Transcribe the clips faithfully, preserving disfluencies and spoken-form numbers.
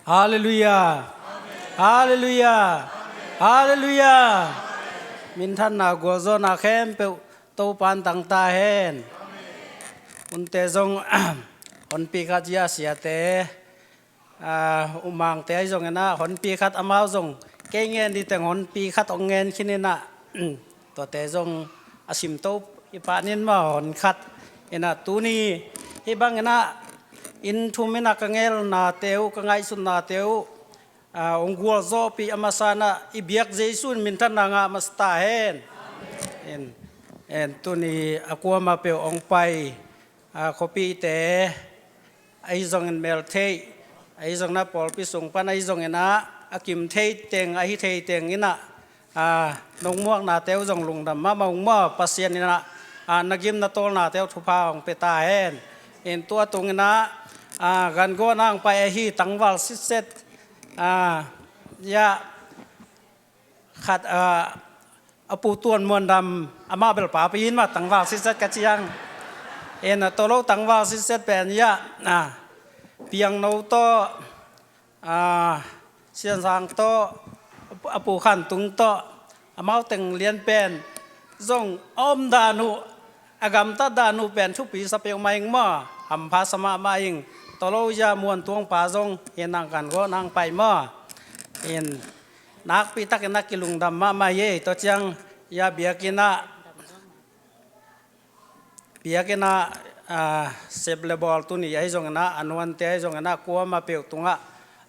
Halleluiah. Halleluiah. Halleluiah. Minthanna gualzawhna khempeuh Topa in tang ta hen. Hunte zong honpi khat zia siate, ah, umangte ahi zongin ah honpi khat amau zong kei ngen dih teng honpi khat hong ngen khin in ah, tuate zong a simto i pah nin maw, hon khat in ah tuni hih bangin ah inn thum in ah ka ngelnate uh, ka ngaihsutnate uh, ah, hong gualzawhpih a masa in ah i biak Jesu in minthanna ngah masa ta hen. En, en, tuni a kuamah peuh hong pai, ah, khuapihte ahi zongin, meltheih ahi zongin ah, pawlpi sung pan ahi zongin ah, a kim thei teng, a hi thei teng in ah, ah, nong muaknate uh zong lungdam mahmah ung maw. Pasian in ah, ah, na gim na tawlnate uh thupha hong pia ta hen. In tua tung in ah, ah, gan gawh nang pai ahi tangval sitset, ah, ya, khat, ah, a pu Tuan Muan Dam, amah bel papi in mah tangval sitset ka ciang. En, ah, tolo tangval sitset pen ya, ah, Piangno tawh, ah, Sian Sang tawh, a pu Khan Tung tawh, amau teng lian pen zong a om dan uh, a gamtat dan uh pen thupi sa peuhmah ing maw, hampha sa mahmah ing. Tolo ya Muan Tuang pa zong hi nang, gan gawh nang pai maw. In, nakpi takin a kilungdam mahmah hi ei. Tua ciang ya biakinn ah, biakinn ah, ah, sep le bawl tuni ahi zongin ah, a nuante ahi zongin ah, kuamah peuh tungah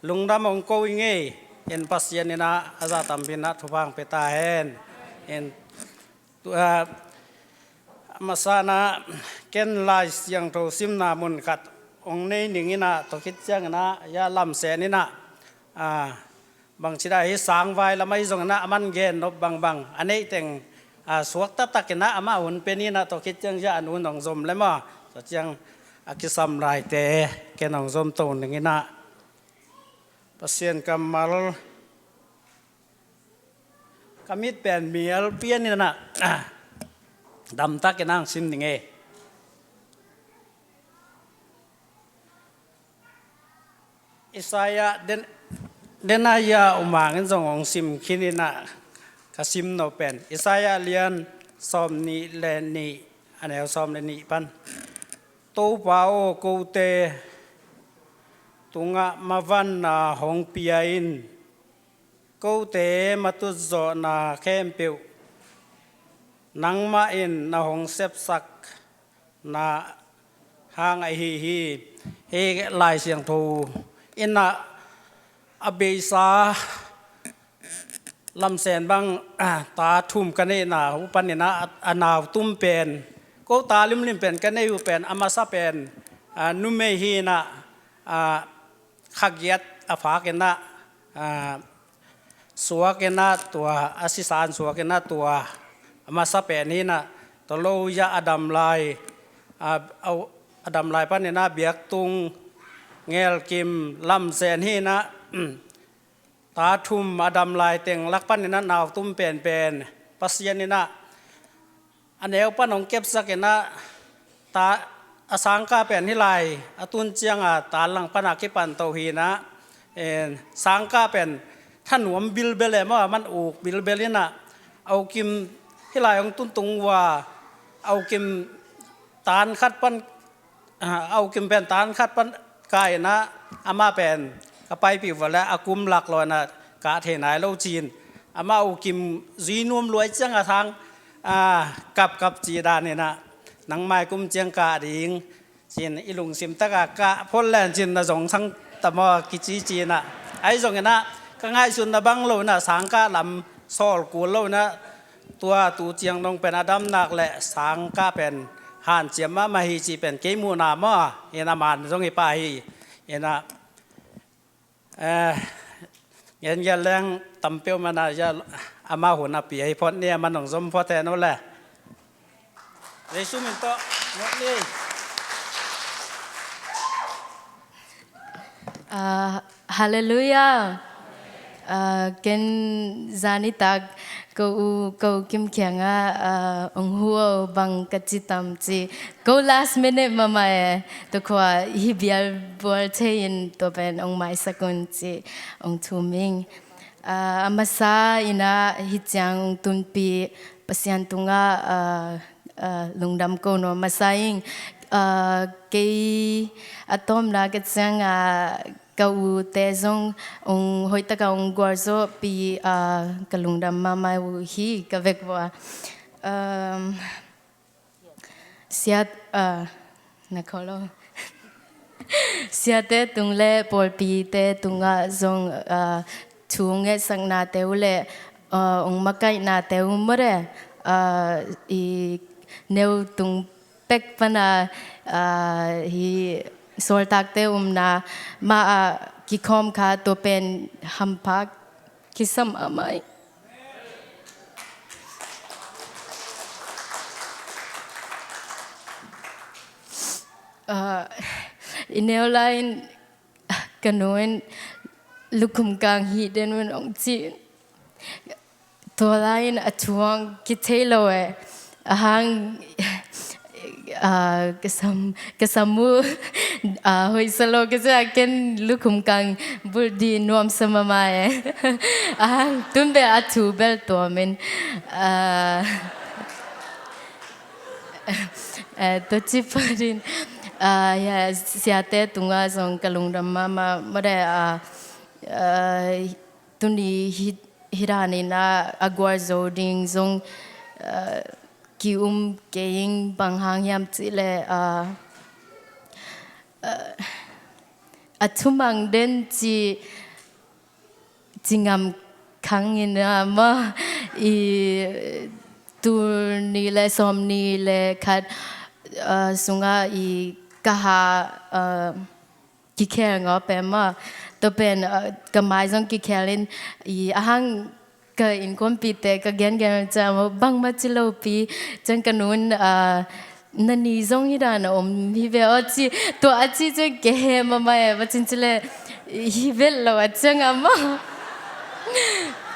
lungdam hong ko ing ei. In, Pasian in ah a zah tampi in ah thupha hong pia ta hen. In, tu, ah, a masa in ah ken Lai Siangtho simna mun khat hong nei ning in ah, tua khit ciangin ah ya Lamsen in ah, ah, bangci dan hi, sangvai lam ahi zongin ah, aman gen nop bangbang a neih teng, ah, suak taktak in ah amah hun pia ni in ah, tua khit ciang ya a nu in hong zom le maw. Tua ciang a kisam laite ken hong zom to ning in ah, Pasian kammal, ka mit pen mial pian in ah, ah, damtak in ah hong sim ning ei. Isaiah den, den a ya umang in zong hong sim khin in ah, ka sim no pen Isaiah lian sawm nih le nih, a neu sawm le nih pan. Topa aw, kote tungah mavanna hong pia in, kote matutzawhna khempeuh nangmah in na hong sepsak na hang ahi hi. Hih Lai Siangtho in ah a beisa Lamsen bang, ah, ta thum ka neihna uh panin ah, a, a nau tum pen, ko ta limlim pen ka nei uh pen, a masa pen, ah, numei hi in ah, ah, kha giat a fak in ah, ah, suak in ah, tua a sisan suak in ah, tua a masa pen hi in ah, tua lo ya a dam lai, a, a, a dam lai panin ah biaktung Ngelkim Lamsen hi in ah, ta thum a dam lai teng lak panin ah nau tum penpen Pasian in ah a neu pan hong kepsak in ah, ta, a sangkah pen hih lai a tun ciang a ta lang pan a kipan to hi in ah, en, sangkah pen thanuam bilbel e maw, a man uk bilbel in ah, a ukim hih lai hong tun tung uh a, a ukim tan khat pan, ah, a ukim pen tan khat pan kah in ah, amah pen ka paipih uh a leh a kum lak lo in ah kah thei nai lo ci-in, amah a ukim zui nuam luai ciang a sang, ah, kapkap ci dan in ah, nangmai kum ciang kah ding ci-in i lungsim tak a kah phot len ci-in na zong sang ta maw kici ci in ah, ahi zongin ah ka ngaihsutna bang lo in ah sangkah lam sawl kul lo in ah, tua tu ciang dong pen a dam nak leh sangkah pen hanciam mahmah hi cih pen kei muhna maw, in ah man zong hi pah hi. In ah, eh, ngen ngen leng tam peuhmah in ah, ya, amah hun a pia hi phot ni, amah nong zom phot hen uh leh. Jesu min tawh, mawh ni. Ah, halleluiah. Ah, ken zanitak ko u, ko Kim kiangah, ah, ong hu o bang ka ci tam ci. Ko last minute mahmah e, tua khua hi bial bual thei in tua pen ong maisak un ci ong thum ing. Ah, a masa in ah hi ciang ong tunpih Pasian tungah, ah, ah, lungdam ko nuam masa ing. Ah, kei a tawpna ka ciang, ah, ka ute zong ong hoihtaka ong gualzawhpih, ah, ka lungdam mahmah uh hi ka vek vua. Um, siat, ah, na kholo. Siate tung le pawlpite tungah zong, ah, thu ong etsaknate uh le, ah, ong makaihnate uh mawte, ah, i neu tung pek pana, ah, hi sawltakte umna mah ah kikhawm kha tua pen hampha kisam a mai. Ah, i neu lai-in ka nu in lukhum kang hih den un ong ci. Tua lai-in a thuang kithei lo e. A hang, ah, ka sam, ka sam uh, ah, hoihsa lo ka cia ken lukhum kang bulh di nuamsa mahmah e. A hang tun bel a thu bel tuam in. Ah, eh, tua ci pah din, ah, ya, siate tungah zong ka lungdam mahmah, mawte, ah, ah, tuni hi, hi dan in ah, a gualzo ding zong, ah, ki-um kei ing bang hang hiam cih leh, ah, ah, a thumang den ci, ci ngam khang in ah maw, i tul nih le sawmnih le khat, ah, sungah i ka ha, ah, kikhel ngawh pen maw. Tua pen, ah, ka mai zong kikhel in, i a hang ka innkuanpihte ka gengen ciang maw, bangmah ci lopi ciang ka nu in, ah, na ni zong hi dan a om hi ve aw ci, tua a ci ciang ka he mahmah e, va cin ci leh hi vet lo a ciang a maw.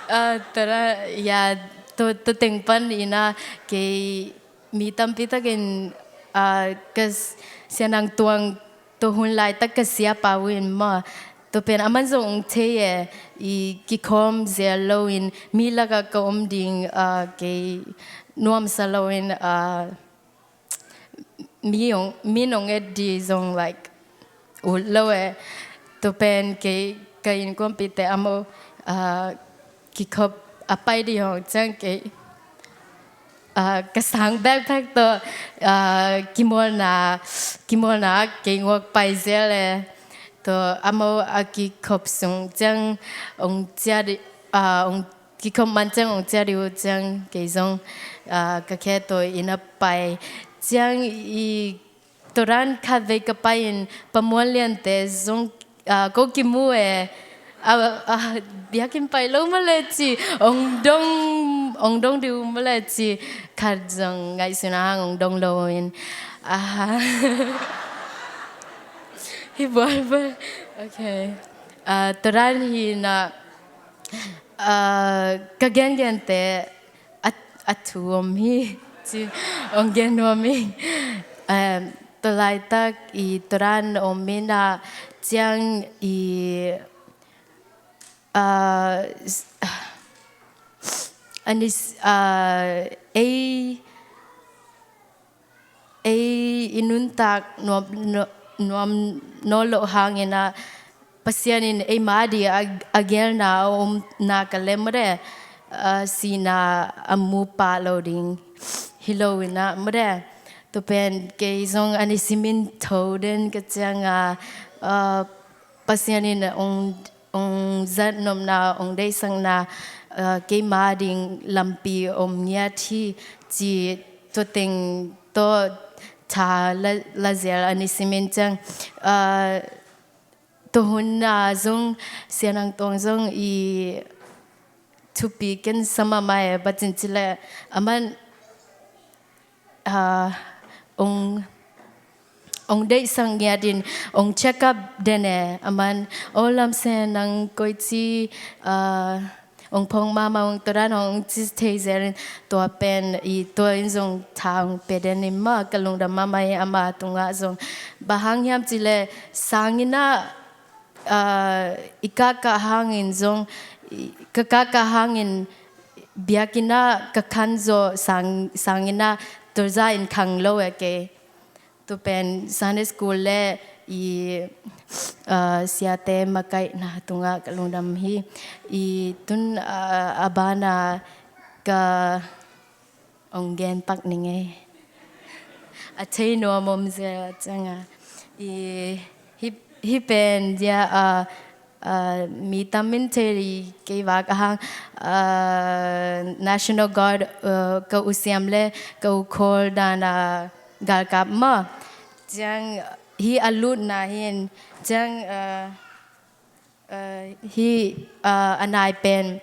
Ah, tua ra, ya, tua, tua teng pan in ah kei mi tampi takin, ah, ka s-, Sia Nang Tuang tua hun laitak ka siapa uh in maw, tua pen aman zong ong thei e, i kikhawm zel loin mi lakah ka om ding, ah, kei nuamsa loin, ah, mi ong, mi nong et di zong, like, ut lo e. Tua pen kei ka innkuanpihte amau, ah, kikhop a pai di hong ciang kei, ah, ka sang backpack tawh, ah, kimawlna, kimawlna kei nguak pai zel e. Tua amau a kikhop sung ciang ong ciah di, ah, ong kikhop man ciang ong ciah di uh ciang kei zong, ah, ka khe tawh inn a pai ciang i Tua dan khatvei ka pai in Pa Muan Liante zong, ah, ko kimu e. Ah, ah, biakinn pai lo mawle ci, ong dong, ong dong di uh mawle ci, khat zong ngaihsun a hang ong dong lo in. Ah. Hi bual bual. Okay. Ah, tua dan hi na, ah, ka gengente a, a thu om hi ci, ong gen nuam hi. Em, tua laitak i tua dan om in ah ciang i, ah, s-, a ni s-, ah, ei, ei i nuntak nuam, nu-, nuam nawn loh hangin ah Pasian in eima di a, a gelna a om nak leh mawte, ah, sihna a mu pah lo ding hi lo in ah mawte. Tua pen kei zong a ni simin tho den ka ciang a, ah, Pasian in ong, ong zat nopna, ong deihsakna, ah, keima ding lampi om ngiat hi ci, tua teng tawh tha la, la zel a ni simin ciang, ah, tua hun ah zong Sia Nang Tuang zong i thupi ken sa mahmah e, bacin ci leh aman, ah, ong, ong deihsak ngiatin ong check up den e. Aman, "O Lam Sen, nang koici, ah, ong phong mahmah ung," tua dan ong ci thei zelin, tua pen i tua in zong tha ong pia den in mah, ka lungdam mahmah hi ama tungah zong. Bang hang hiam cih leh sang in ah, ah, i kahkah hangin zong, i, ka kahkah hangin biakinn ah ka khan zawh sang, sang in ah tua zah in khang lo e kei. Tua pen Sunday school le i, ah, siate makaihna tungah ka lungdam hi. I tun, ah, a ban ah ka ong gen pak ning e. A thei nuam om zia ciang a. I, hih, hih pen zia, ah, ah, mi tam in thei kei vak a hang, ah, National Guard, ah, ka u Siam le ka u Khawl dan a galkap mah. Ciang hih a lutna hi in, ciang, ah, ah, hih, ah, a nai pen,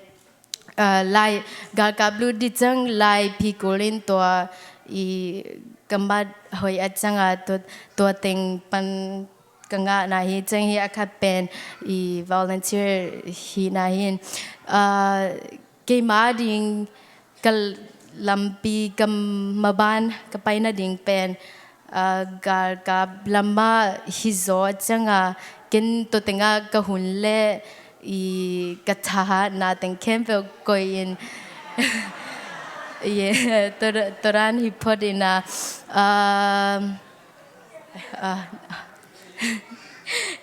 ah, lai, galkap lut ding ciang lai phi kul in tua i ka mat hoih a ciang a tua, tua teng pan ka ngahna hi. Ciang hih a khat pen i volunteer hihna hi in, ah, keima ding ka lampi, ka maban ka paina ding pen, ah, galkap lam ah hi zaw ciang a, ken tua teng ah ka hun le i ka thahatna teng khempeuh koih in, ye, tua, tua dan hi phot in a, ah, ah,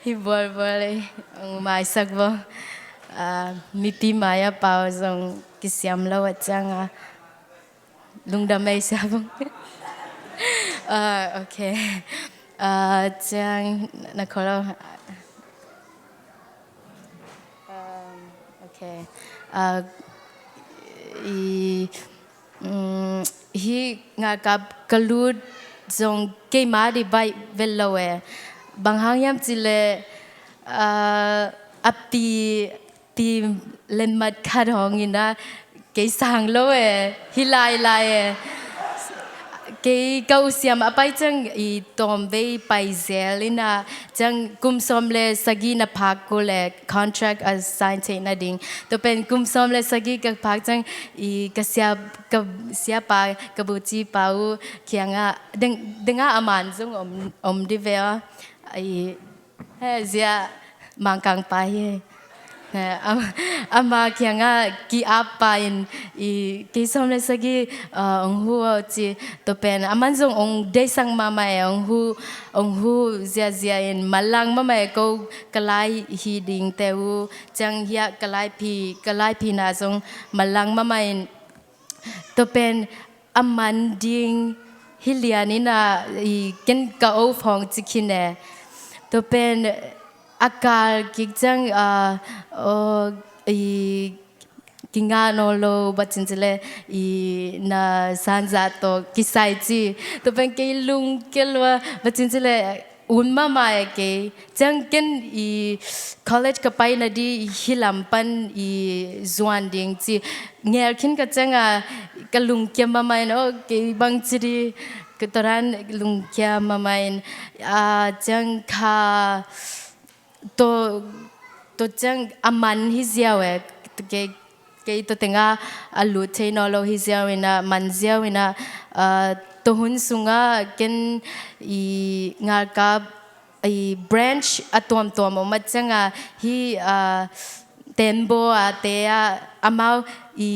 hi bualbual, eh, ong maisak vo. Ah, mipi mai a pau zong kisiam lo a ciang a. Lungdam ei sia vo. Ah, ok. Ah, ciang na khollo. Um, ok. Ah, i, mm, hih ngalkap ka lut zong keima ding baih vet lo e. Bang hang hiam cih leh, ah, a pi, pi lenmat khat hong in a, kei sang lo e, hi lai lai e. Kei ka u Siam a pai ciang i tawm vei pai zel in a, ciang kum sawm le sagih na phak kul e, contract a sign theihna ding. Tua pen kum sawm le sagih ka phak ciang i ka sia, ka siapa, ka bucipa uh kiangah, deng, dengah a man zong om, om ding ve aw. I, he, zia Mangkang pa hi. He, am-, ama kiangah ki-ap pa in i kei sawm le sagih, ah, ong hu aw ci. Tua pen aman zong ong deihsak mahmah e, ong hu, ong hu ziazia in manlang mahmah e, ko ka lai hi dingte uh. Ciang hiah ka laiphi, ka laiphina zong manlang mahmah in. Tua pen a man ding hi lian in a, i ken ka o phong ci khin e. Tua pen a kal kik ciang, ah, aw, i kingah nawn lo, bacin ci leh i na sanzah tawh kisai ci. Tua pen kei lungkia lua, bacin ci leh un mahmah e kei. Ciang ken i college ka paina ding hih lam pan i zuan ding ci ngel khin ka ciang a, ka lungkia mahmah in, aw, kei bang ci ding, ka tua dan lungkia mahmah in, ah, ciang kha, tua, tua ciang a man hi ziau e, kei, kei tua tengah a lut thei nawn lo hi ziau in a, man ziau in a, ah, tua hun sungah ken i ngalkap, i branch a tuamtuam om a ciang a, hih, ah, Tembaw a te ah amau i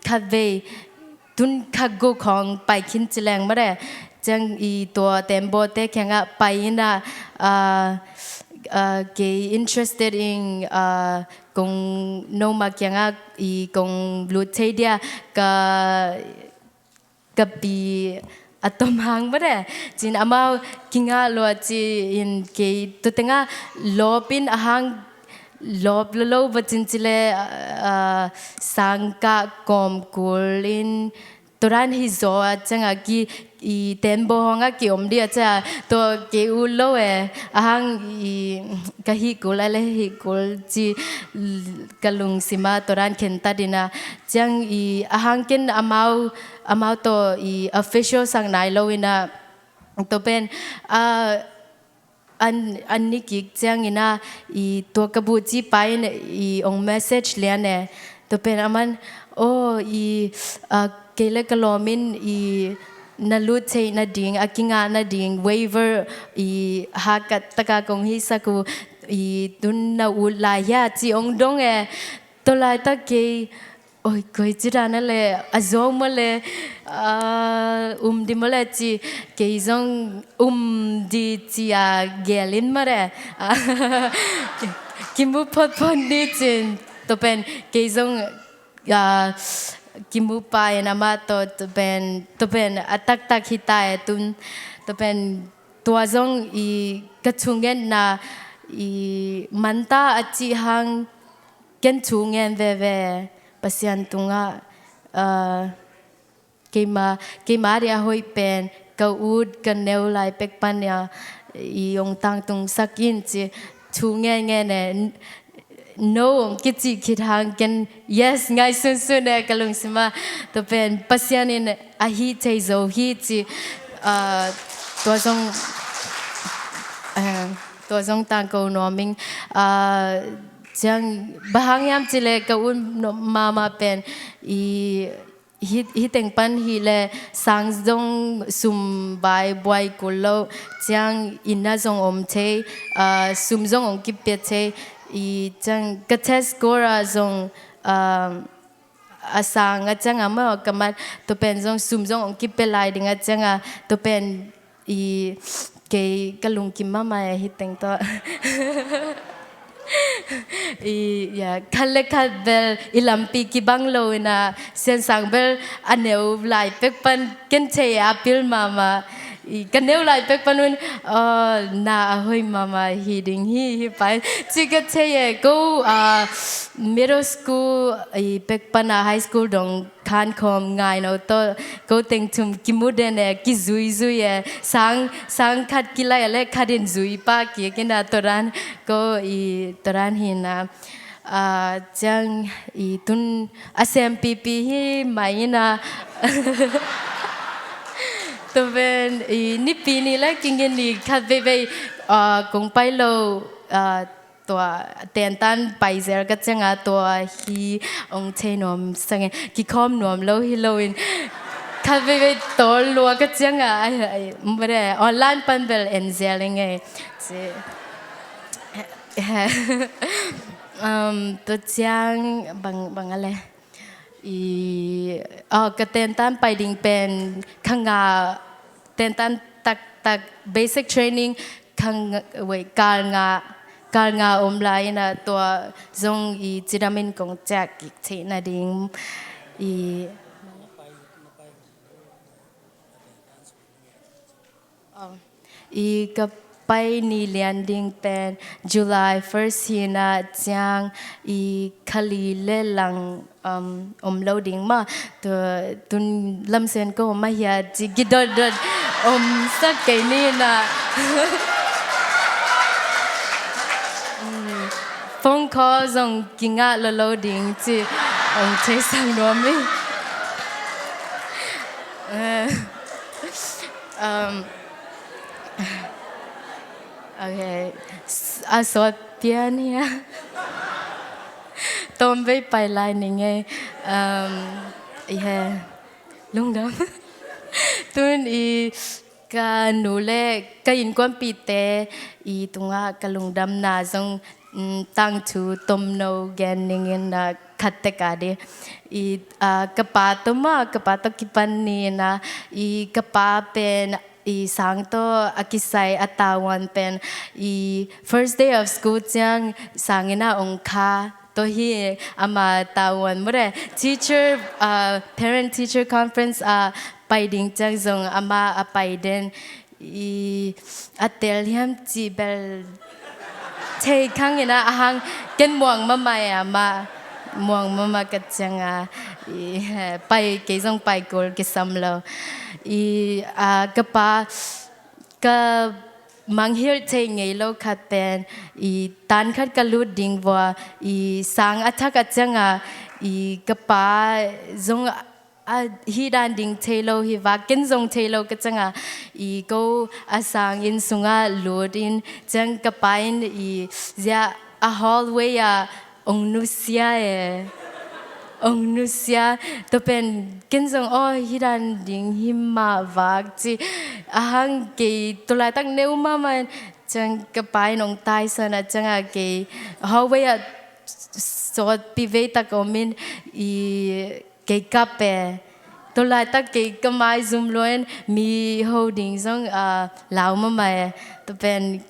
khatvei tun kha guk khawng pai khin ci leng mah e. Ciang i tua Tembaw te kiangah pai in a, ah, ah, kei interested in, ah, kong noma kiangah i kong lut thei dia ka, ka pi a tom hang mah e. Cin amau kingah lua ci in kei tua tengah lawp in a hang lawp lolo bacin ci leh, ah, sangkah kawm kul in tua dan hi zaw a ciang a ki i Tembaw hong a ki om ding a ciang a tua kei ut lo e. A hang i ka hih kul a le hih kul ci ka lungsim a tua dan khentat in a ciang i a hang ken amau, amau tawh i official sak nai lo in a tua pen, ah, an, an ni kik ciangin ah, i tua ka buhci pa in i ong message lian e. Tua pen aman, oh, i, ah, kei le ka lawm in i na lut theih nading, a kingah nading, waiver, i hahkat taka kong hisak uh, i tun na ut lai hia ci ong dong e. Tua laitak kei, oi, koi ci dan a le, a zawng maw le, ah, um di maw le ci, kei zong um di ci a gel in maw le. Ah, kimu photphot ni cin, tua pen, kei zong, ah, kimu pa in amah tawh, tua pen, tua pen, a taktak hi ta e tun, tua pen, tua zong i ka thungetna, i manta a cih hang, ken thu ngen veve Pasian tungah, ah, keima, keima ding a hoih pen, ka ut, ka neu lai pek pan a, i ong tangtungsak in ci, thu ngen ngen e, no ong kici khit hang ken, yes, ngai sunsun e ka lungsim ah, tua pen, Pasian in a hih thei zo hi ci, ah, tua zong, ah, tua zong tangko nuam ing, ah, ciang, bang hang hiam ci le ka ut mama pen, i, hi, hi teng pan hi le sang zong sum vai buai kul lo, ciang inn ah zong om thei, ah, sum zong ong kipia thei, i ciang ka test score ah zong, ah, a sang a ciang a maw ka mat, tua pen zong sum zong ong kipia lai ding a ciang a, tua pen i kei ka lungkim mahmah e hi teng tawh. I, ya, khat le khat bel i lampi kibang lo in a, Siansang bel a neu lai pek pan ken thei a pil mahmah. I, ka neu lai pek pan un, oh, na a hoih mahmah hi ding hi, hi pai. Ci ka thei e, ko, ah, middle school, i pek pan a high school dong khan khawm ngai no tawh, ko teng thum kimu den e, kizuizui e, sang, sang khat kilai a le khat in zui pa kik in a tua dan, ko i tua dan hi na. Ah, ciang i tun a sem pipi hi mai in a. Tua pen i nipi ni le kingin ni khat veivei, ah, kong pai lo, ah, tua tentan pai zel ka ciang a tua hi ong thei nuam sangin kikhawm nuam lo hi lo in khat veivei tawl lua ka ciang a, ai, ai, mare, online pan bel en zel ing e. Ci. Um, tua ciang bang, bang a le. I, oh, ka tentan pai ding pen, ka nga, tentan taktak basic training, ka nga, wei, kal nga, kal nga om lai in a tua zong i cidam in kong ciah kik theih nading. I, oh. I ka pai ni lian ding pen July first hi na ciang i kha li le lang, um, om lo ding mah. Tua tun lamsen ko mah hia ci kidotdot om sak kei ni na. Mm, phone call zong kingah lo lo ding ci ong thei sang nuam ing. Eh, um, okay. S-, a sawt pian hia. Tawm vei pai lai ning e. Um, i he. Lungdam. Tun i ka nu le ka innkuanpihte i tungah ka lungdamna zong, mm, tangthu tomno gen ning in a khat tek a di. I, ah, ka pa tawh mah, ka pa tawh kipan ni na, i ka pa pen i sang tawh a kisai a tavuan pen i first day of school ciang sang in a ong kha tawh hi ama tavuan mure. Teacher, ah, parent teacher conference a pai ding ciang zong ama a pai den i a tel hiam cih bel thei khang in a, a hang ken muang mahmah e ama, muang mahmah ka ciang a, i, pai kei zong pai kul kisam lo. I, a, ka pa, ka mangngilh thei ngei lo khat pen, i tan khat ka lut ding vua, i sang a thak a ciang a, i ka pa zong a hih dan ding thei lo hi vak, ken zong thei lo ka ciangah i ko a sang inn sungah lut in ciang ka pa in i zia a hallway ah ong nusia e. Ong nusia. Tua pen ken zong aw hih dan ding hi mah vak ci. Ahang kei tua laitak neu mahmah in ciang ka pa in ong taisan a ciangah kei hallway ah sawtpi veitak om in i kei kap e. Tua laitak kei ka maizum lua in mi ho ding zong a lau mahmah e. Tua pen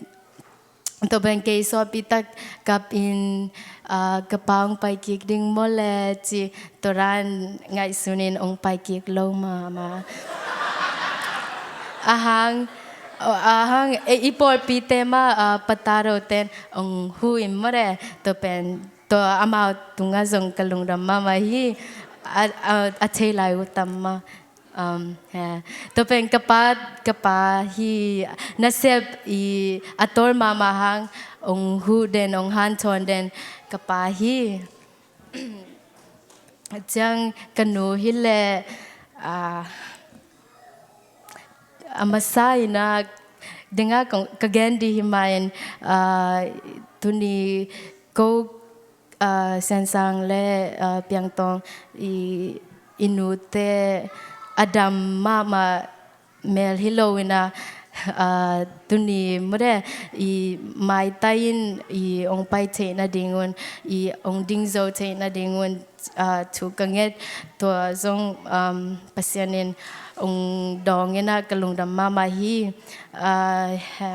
tua pen kei sawtpi tak kap in a ka pa ong pai kik ding maw le ci. Tua dan ngaihsun in ong pai kik lo mahmah. Ahang ahang e i pawlpite mah a pataro ten ong hu in maw le. Tua pen tua amau tungah zong ka lungdam mahmah hi. A, a, a thei lai uh tam mah. Um, he. Tua pen ka pa, ka pa hi nasep i a tol mahmah hang ong huh den, ong hanthawn den ka pa hi. Ciang ka nu hi leh a, a masa in a dingah ka gen dih hi mah in a, tuni ko a, Siansang le a, Piangtawng i, i nute a dam mahmah mel hi lo in a, a, tuni mawle i maitai in i ong pai theih nadingun i ong dingzo theih nadingun a, thu ka nget tua zong um, Pasian in ong dawng in a ka lungdam mahmah hi. A, he,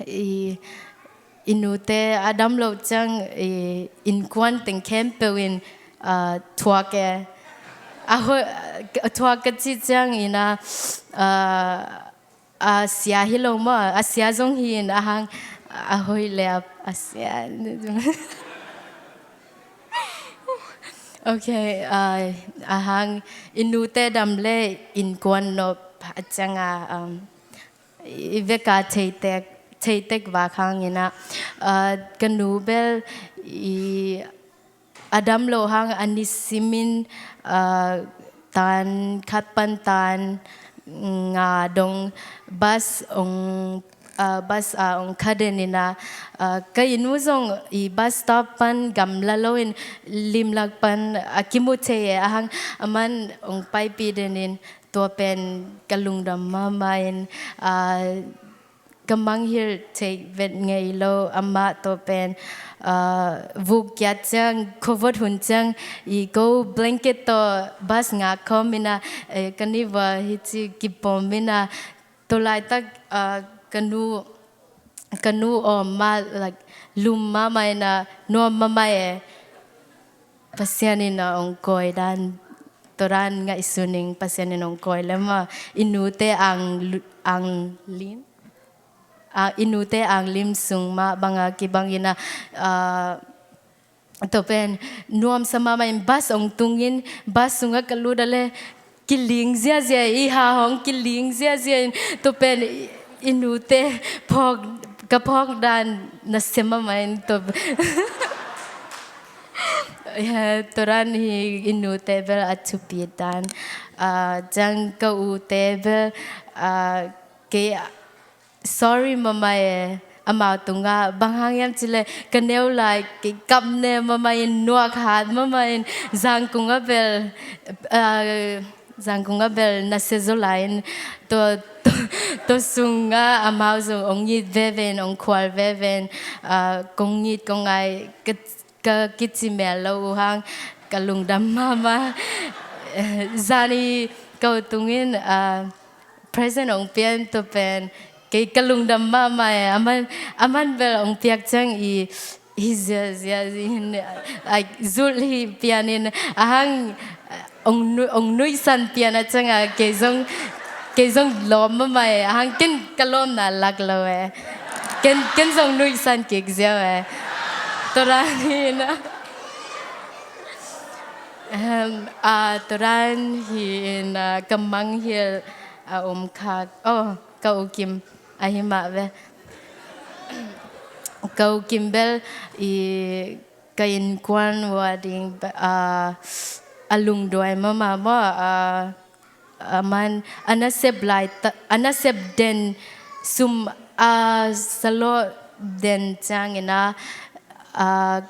i, i nute a dam loh ciang i innkuan teng khempeuh in a, thuak e. A hoi, thuak ka cih ciang in a, a, a sia hi lo maw, a sia zong hi in ahang a hoih le a, a sia. Ok, a, ahang i nute dam le innkuan nop a ciang a, um, i veka theitek, theitek vak hang in a, a, ka nu bel i a dam loh hang a nisimin a, tan khat pan tan nga dong bus ong a, bus a ong kha den in a, a, ka i nu zong i bus stop pan gamla lo in limlak pan a kimu thei e ahang aman ong paipih den in tua pen ka lungdam mahmah in a, ka mangngilh theih vet ngei lo amah tua pen a, vuk kiat ciang khuavot hun ciang i ko blanket tawh bus ngak khawm in a, e, ka ni vua hi ci kipom in a, tua laitak a, ka nu ka nu awm mah like lum mahmah in a nuam mahmah e. Pasian in a ong kawi dan tua dan ngaihsun ing Pasian in ong kawi le mah i nute ang lu- ang lim a, i nute ang lim sung mah banga kibang in a, a, tua pen nuamsa mahmah in bus ong tung in bus sungah ka lut a le kiling ziazia i ha hong kiling ziazia in tua pen i, i nute phawk ka phawk dan nasia mahmah in tua tua dan hi i nute bel a thupi dan a, ciang ka ute bel a, kei sorry mahmah e amau tungah bang hang hiam cih leh ka neu lai kei kap ne mahmah in nuak hat mahmah in zangkung a bel a, zangkung a bel nasia zaw lai in tua tua sungah amau zong ong it veve in ong khual veve in a, kong it kong ngai ka ka kici mel lo uh hang ka lungdam mahmah. Zani ko tungin a, present ong pian tua pen kei ka lungdam mahmah e. Aman aman bel ong piak ciang i hi ziazia in a, zulh hi pian in ahang ong nuihsan pian a ciang a kei zong kei zong lawm mahmah e. Ahang ken ka lawmna lak lo e. Ken ken zong nuihsan kik ziau e. Tua dan hi na. Ahem, a, tua dan hi in a, ka mangngilh a om khat. Oh, ka ukim ahi mah ve. Ka ukim bel i ka innkuan ua ding a, a lungduai mahmah maw, a, a man a nasep lai ta, a nasep den sum a salawh den ciangin a, a,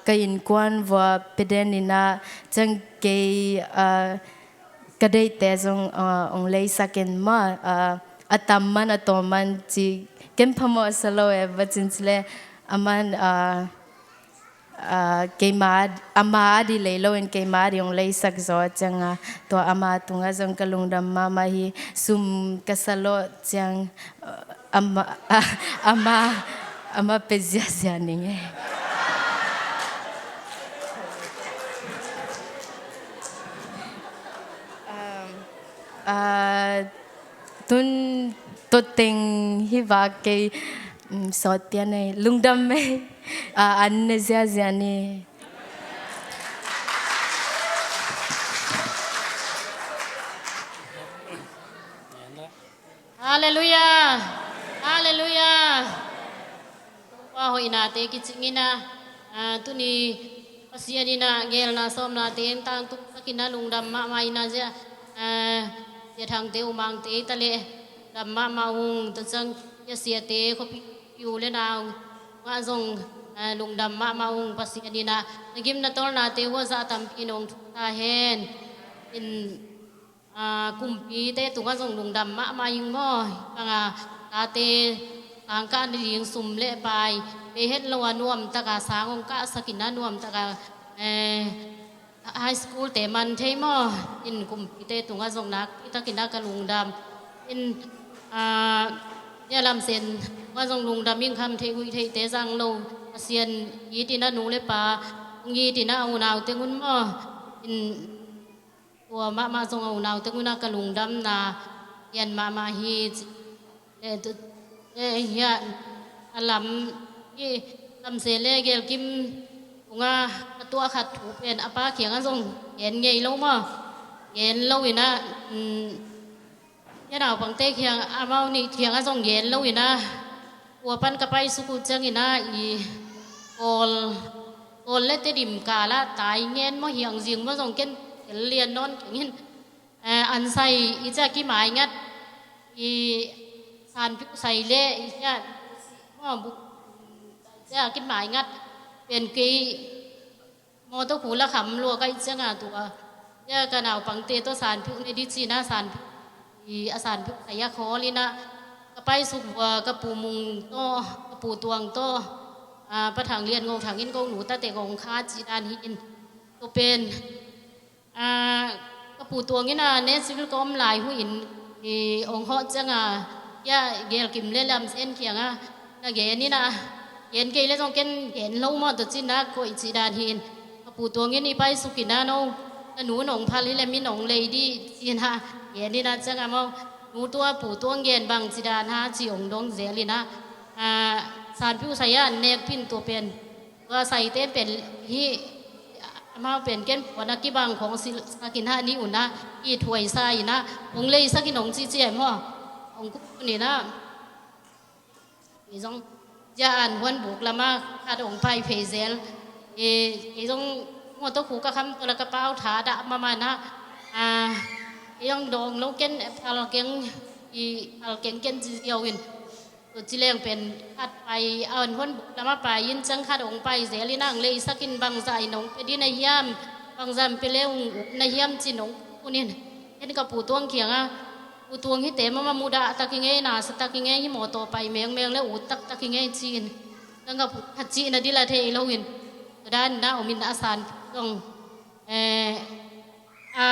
ka innkuan vua pia den in a ciang kei, a, ka deihte zong, a, ong leisak in maw, a, a tam man a tawm man ci ken phamawh sa lo e, va cin ci le a man, a, a, keima, ama a di lei lo in keima a di ong leisak zaw ciang a, tua ama tungah zong ka lungdam mahmah hi. Sum ka salawh ciang, a, ama, a, ama, ama pe ziazia ning e. Um, a, tun toteng hi vak kei, um, sawt pian ei, lungdam ei, a, an ne ziazia ni. Halleluiah. Halleluiah. Tua hoihnate kicing in a, a, tuni Pasian in a geelna sawmnate eng tangtungsak in a lungdam mahmah in a zia, a, Sia Thangte U Mangte i ta leh lungdam mahmah ung. Tua ciang i a siate khuapi u le nau ngah zong, a, lungdam mahmah ung. Pasian in a na gim na tawlnate uh a zah tampi in ong thuk ta hen. In, a, kumpite tungah zong lungdam mahmah ing maw. Bang a tate sangkah nading sum le pai pe het lo a nuamtak a sang ong kahsak in a nuamtak a, eh, high school te man thei maw. In kumpite tungah zong nakpi takin a ka lungdam. In, a, Nia Lam Sen tungah zong lungdam ing. Kham theih huih theihte zang lo, Pasian it in a nu le pa ong it in a unaute ngun maw. In tua mahmah zong a unaute ngun a ka lungdamna lian mahmah hi. Eh, tu, eh, hiah a lam hi. Lam Sen le Gelkim tungah a tuah khat thu pen a pa kiangah zong gen ngei lo maw. Gen lo in a, um, hia naupangte kiang, amau nih kiangah zong gen lo in a, kua pan ka paisuk uh ciangin a, i Kawl, Kawl le Tedim kal ah tai ngen maw, hiang zing maw zong ken tel lian nawn keng in, eh, an sai i ciah kimaingat, i sanpiu sai le i ciah maw, buk ciah kimaingat pen kei mawtaw khu la kham lua ka hih ciangin tua, tua ka naupangte tawh sanpiu ne di ci-in a sanpiu, i a sanpiu sai a khawl in a, ka paisuk vua ka Pu Mung tawh, ka Pu Tuang tawh, a, Pa Thang Lian Ngo Thang in ko nu tate kong kha cih dan hi in. Tua pen, a, ka Pu Tuang in a Nashville ka om lai hu in, i ong hawh ciangin, hia Gelkim le Lam Sen kiangah na gen in a, gen kei le zong ken gen lo maw, tua ci-in a koih cih dan hi in. Ka Pu Tuang in i paisuk in a, no, na nu nong phal hi le min ong lei di ci-in a gen in a ciangin maw, nu tua Pu Tuang gen bang ci dan ha ci ong dong zel in a, a, sanpiu sai a an nek pin tua pen. Tua saite pen hi, amau pen ken puan a kibang khong silhsak in a ni un a, i thuai sa in a, ong leisak in ong cici ai maw. Ong kuk un in a. Kei zong zia an huan buk lam a khat ong pai phei zel. E, kei zong mawtaw khu ka kham tua la ka pau tha dah mahmah in a. A, kei zong dawng lo ken phal keng, i phal keng ken ci ziau in. Tua ci leng pen khat pai, a an huan buk lam a pai in ciang khat ong pai zel in a, ong leisak in bangzah in ong pia di na hiam, bangzah in pia le ong ut na hiam ci-in ong kuk un in. Ken ka Pu Tuang kiangah, Pu Tuang hihte mahmah mudah tak hi ngei, nasa tak hi ngei, hih mawtaw pai mengmeng le ut taktak hi ngei ci-in. Nang ka Pu, khat cihna di la thei lo in. Tua dan in a om in a sanpiu zong, eh, a,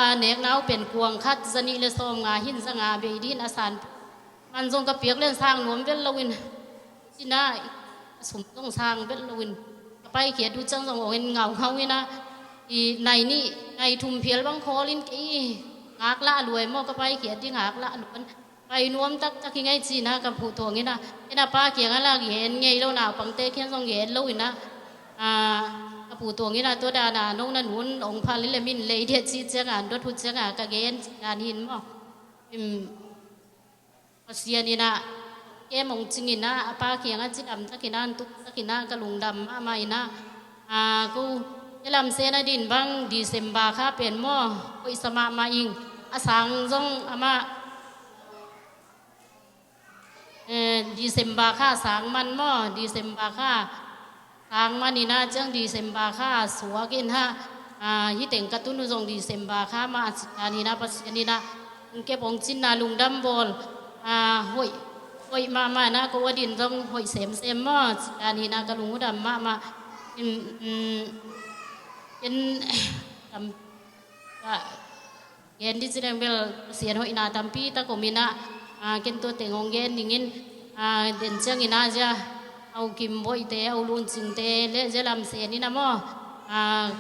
a nekna uh pen kuang khat za nih le sawm nga hin za nga bei di in a sanpiu. Man zong ka piak len sang nuam vel lo in, ci-in a, a sum zong sang vel lo in, ka paikhiat uh ciang zong ong en ngaungau in a, i nai nih, nai thum phial bang khawl in kei ngaklah lua maw, ka paikhiat ding ngaklah lua in, pai nuam taktak hi ngei ci-in a ka Pu Tuang in a, en a pa kiangah la gen ngei lo, naupangte kiang zong gen lo in a, a, ka Pu Tuang in a tua dan a nong na nu ong phal hi le min lei di a ci ciangin, dot hu ciangin ka gen cih dan hi in maw. Im, Pasian in a, kem ong cing in a, a pa kiangah cidam tak in a, an tuk tak in a, ka lungdam mahmah in a, a, ko, Lamsen a din bang December kha pen maw, hoihsa mahmah ing. A sang zong amah, eh, December kha sang man maw, December kha sang man ina ciang December kha suak in ha. Ah, hih teng ka tun uh zong December kha mah a cian ina Pasian ina hong kep hong cinna lungdam bawl. Ah, hoih, hoih mahmah na ko a din zong hoih semsem maw, cian ina ka lung uh dam mahmah. Em, em, ken, tam, ka, gen di ci leng bel Pasian hoihna tampi tak om ina, ah, ken tua teng hong gen dingin, ah, den ciang ina zia, au Kim Boihte, au Lun Cingte, le zia Lamsen ina maw, ah,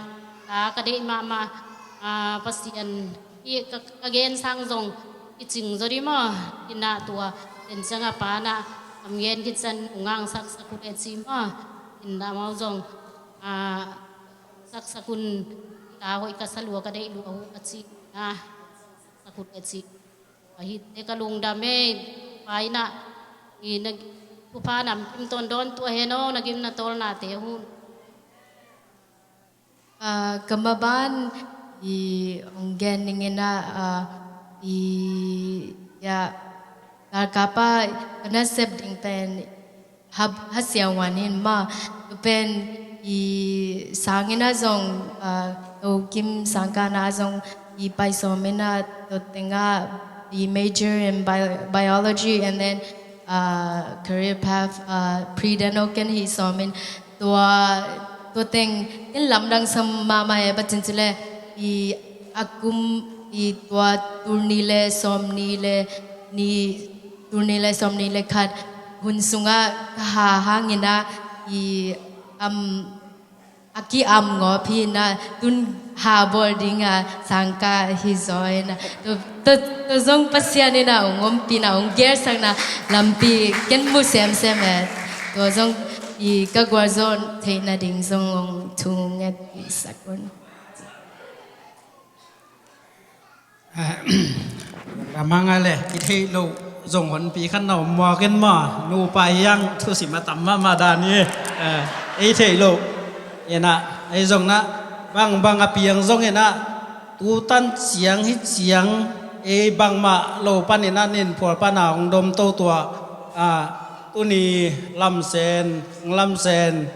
ka, ka deih mahmah, ah, Pasian, i ka, ka gen sang zong i cing zaw di maw, ina tua, den ciang a pa na, am gen khit ciang u ngang sak sak uh le ci maw, ina mau zong, ah, saksak un, ka hoih ka sa lua ka deih lua uh a ci na, saksak un a ci. Ahi te ka lungdam e, pa ina, i na, thupha nam kim ton don tua hen o, na gim na tawlna te hun. Ah, ka maban, i hong gen ning ina, ah, i, ya, galkapa ka nasep ding pen, ha, ha siahuan in mah, tu pen i sang ina zong, ah, to kim sang ka na zong i pai sawm ina, to tenga i major in bi-, biology, and then, ah, career path, ah, pre-dental ken hi sawm in, tua, tua teng ken lamdang sam mahmah e, bacin cile i a kum i tua tul ni le sawm ni le ni, tul ni le sawm ni le khat hun sunga ka ha hang ina i am, a ki am ngawp hi ina tun ha bawl dinga sang ka hi zaw ina. Tua, tua, tua zong Pasian ina hong ompina hong gelsakna lampi ken mu semsem e. Tua zong i ka gualzawh theihna ding zong hong thu nget i sak un. Ramang a le, i theih loh zong honpi khat na om muak in maw, nupa hiang thusim a tam mahmah dan hi. Eh, ei theih loh. Ina, ei zong na, bang bang a piang zong ina, tu tan ciang hi ciang, ei bangmah lo pan ina nin phual pan a hong dom to tua, ah, tuni Lamsen, Lamsen,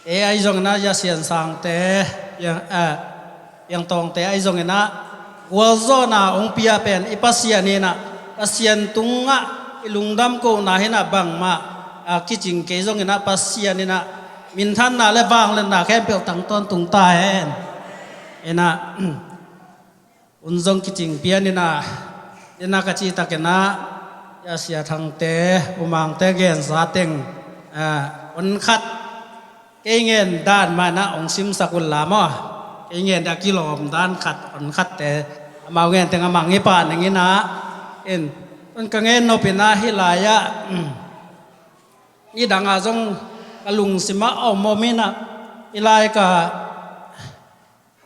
te ahi zongin ah, Zia Sian Sangte, Piang, eh, Piang Tawngte ahi zongin ah, gualzawhna hong pia pen i Pasian in ah, Pasian tungah i lungdam kohna hi in ah bangmah, ah, kicing kei zongin ah Pasian in ah minthanna le vangliatna khempeuh tang tawntung ta hen. In ah, hun zong kicing pian in ah, in ah ka cih takin ah, Zia Sia Thangte, U Mangte gensa teng, ah, hon khat, kei ngen dan mah in ah hong simsak un la maw. Kei ngen a kilawm dan khat, hon khatte, amau ngen teng a mang hi pah ning in ah, in, hon ka ngen nop in ah hih lai-ah, nidang ah zong ka lungsim ah a om om in ah, hih lai ka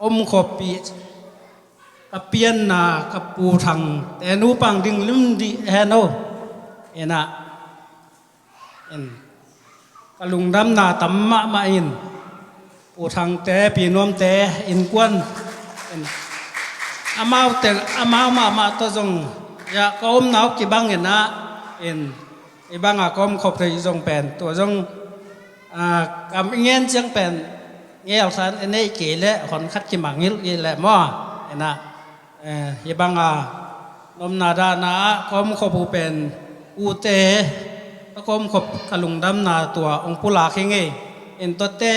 omkhop ih ka pianna ka Pu Thangte nupa ding lim dih hen o. In ah, in, ka lungdamna tam mahmah in, Pu Thangte, Pi Nuamte innkuan, in, amau teng, amau mahmah tawh zong, ya, ka omna uh kibang in ah, in, i bang a ka omkhop theih zong pen, tua zong, ah, kam i ngen ciang pen, ngelsa in a neih kei leh, hon khat kimangngilh kei leh maw, in ah, eh, hih bang a, nopna dahna ah, ka omkhop uh pen, ute, ka omkhop ka lungdamna tua, hong pulak hi ngei, in tuate,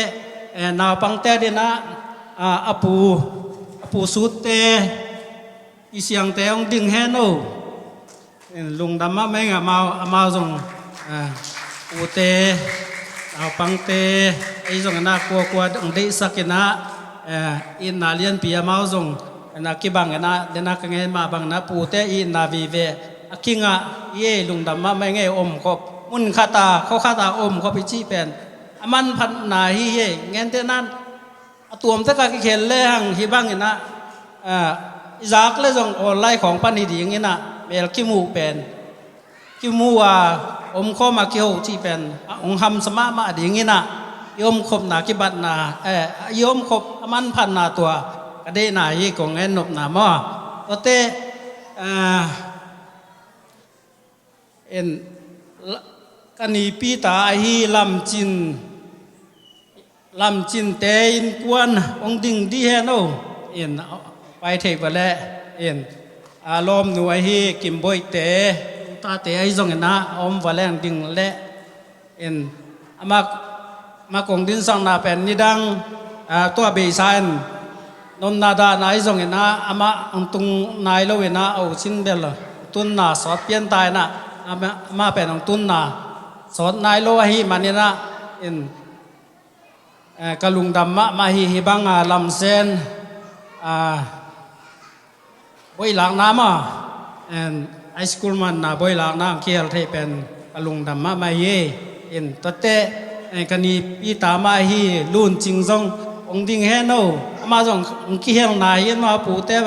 eh, naupangte din ah, ah, a pu, a pu Sutte, Pi Siangte hong ding hen o. Lungdam mahmah ing, amau, amau zong, ah, ute, naupangte, ei zong in ah kuakua hong deihsak in ah, eh, itna lianpi amau zong, in ah kibang in ah, den ah ka ngen mah bang in ah pute itna vive a kingah, i ei lungdam mahmah ing ei omkhop. Mun khat a, khua khat a omkhop i cih pen, a manphatna hi hi ei, ngen teh nan, a tuamtek a kikhel lehang hih bang in ah, ah, i zak leh zong online khawng pan hi ding in ah, mel kimuh pen, kimuh a, omkhawm a kiho cih pen, a hong hamsa mahmah ding in ah, i omkhopna kibatna, eh, i omkhop a manphatna tua ka deihna hi kong en nopna maw. Tuate, eh, in, la-, ka nipi ta ahi Lamcin, Lamcinte innkuan hong ding dih hen o. In, pai thei va leh, in, a lawmnu ahi Kimboihte, tate ahi zongin ah a om va leng ding leh, in, amah, amah kong dinsakna pen nidang, ah, tua beisa in, nopna dahna ahi zongin ah, amah hong tung nai lo in ah, o cin bel, tunna sawt pian ta in ah, amah, amah pen hong tunna sawt nai lo ahi manin ah, in, eh, ka lungdam mahmah hi, hih bang a lamsen, ah, boihlakna mah, en, high school manna boihlakna ang kihel thei pen ka lungdam mahmah hi. In tuate, en, ka nipi ta mah hi Luncing zong hong ding hen o. Amah zong hong kihelna hi, amah pute,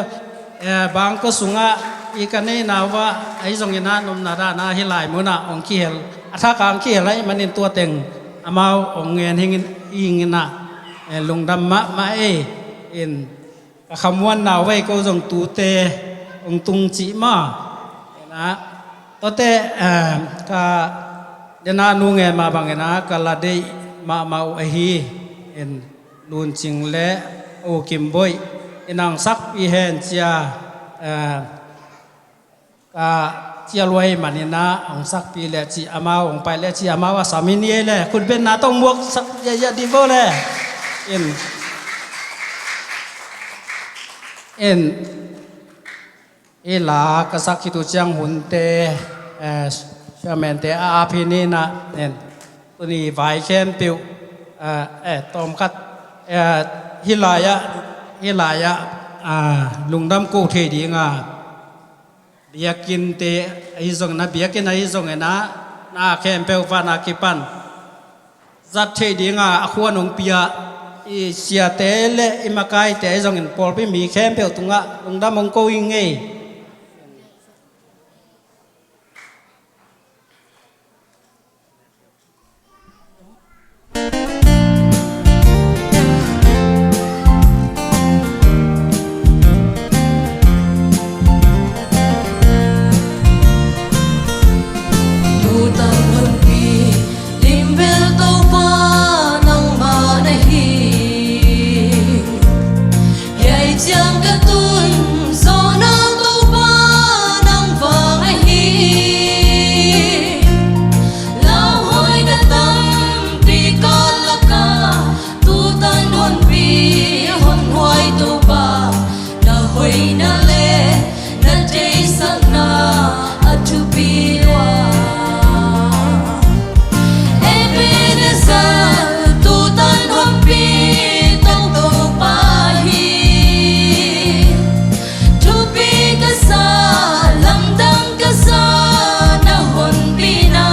eh, bangkua sungah i ka neihna uh ah, ahi zongin ah nopna dahna hih lai munah hong kihel, a thak ah hong kihel ahih manin tua teng amau hong ngen hingin, hingin ah, eh, lungdam mahmah ei. In ka khamuanna uh ei, ko zong tute hong tung cih mah. Ena, tuate, eh, ka dena nu ngen mah bangin ah ka la deih mahmah uh ahi. In Luncing le U Kimboih in hong sakpih hen cia, eh, ka cial uh ahih manin ah hong sakpih leh cih, amau hong pai leh cih, amau a sam in ei leh khutbetna tawh muak sak, ya, ya, di bo leh. In, in, i la ka sak khit uh ciang hunte, eh, chairman-te a ap hi ni in ah, in, tuni vai khempeuh, eh, eh, tawmkhat, eh, hih lai-ah, hih lai-ah, ah, lungdam ko thei ding a, biakinnte ahi zongin ah, biakinn ahi zongin ah, na khempeuh van a kipan zat theih ding a, a khuan hong pia i siate le i makaite ahi zongin pawlpi mi khempeuh tungah lungdam hong ko ing ei. Tutan honpi lim bel Topa nangmah na hi. Hiai ciang ka tun zawhna Topa nang vang ahi. Lauhuaina tampi ka lak a, tutan honpi honhuai Topa, na hoihna le na deihsakna a thupi lua. Ebenezer, tutan honpi tawh Topa hi. Thupi ka sa, lamdang ka sa, na honpina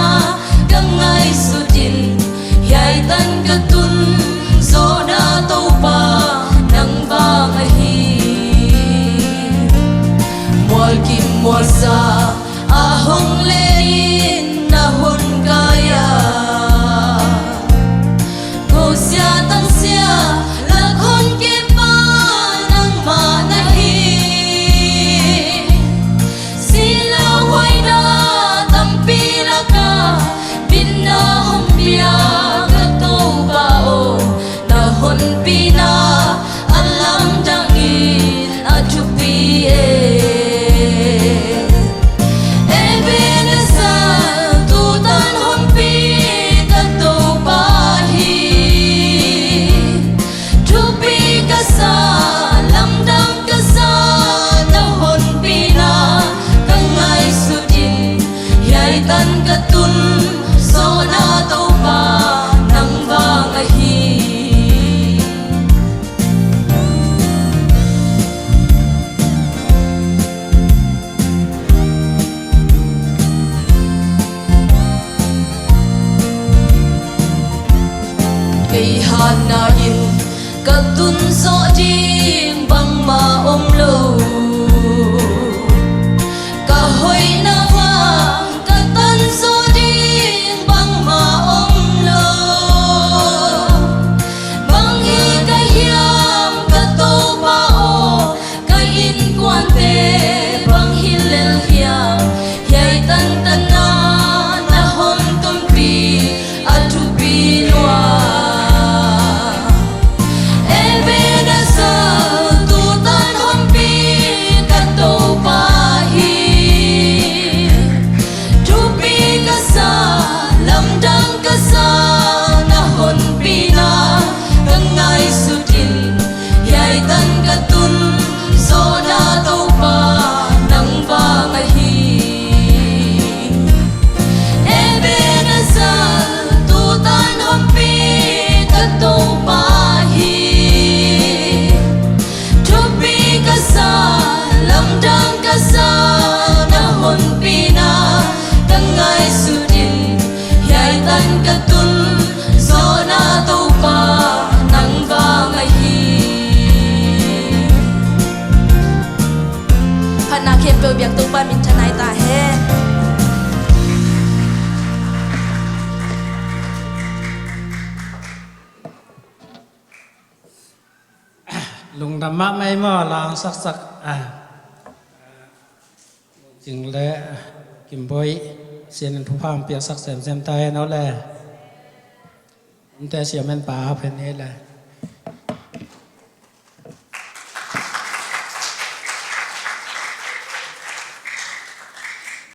ka ngaihsut in, hiai tan ka tun zawhna Topa nang vang ahi. Mualkim mualsa a hong len in na hon kai a, kosia tangsia lak hon kepa nangmah na hi. Silauhuaina tampi lak a bitna hong pia ka Topa aw, na honpina a lamdang in a thupi e. Ebenezer, tutan honpi ka Topa hi. Thupi ka sa, lamdang ka sa, na honpina ka ngaihsut in, hiai tan ka tun zawhna Topa nang vang ahi. Kei hatna in ka tun zawh ding bangmah om lo. Ka hoihna vang ka tan zawh ding bangmah om lo. Lungdam mahmah ei maw, la hong saksak a, Cing le Kimboih, Pasian in thupha hong piaksak semsem ta hen aw le. Omte siamen pa hap hen ei le.